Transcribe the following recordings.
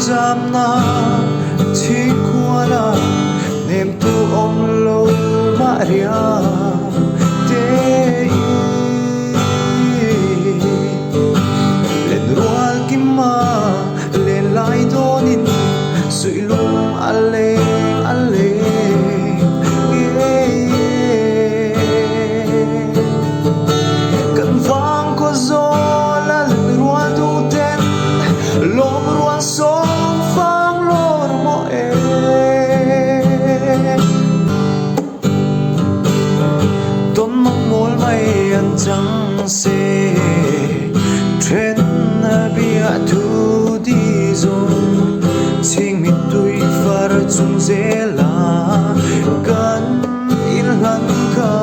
Zamna chhingkuala hnemtu awm lo mah riah te i. Len rual kima len lai dawnin suih lung a leng a leng nge Kan vang khaw zawl a len rual duh ten lawm rual sawm fang lawr maw e. Tawn mang mawl mai an chang se then a bia thu di zawng chhing mittui far chung zela kan inhlan kha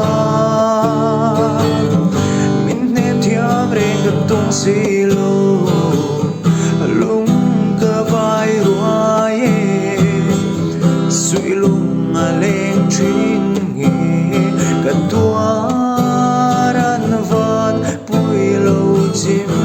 min hnem thiam reng ka tawng si lo lung ka vai ruai e suih lung a leng thin nge ka tuar an van pui lo chim.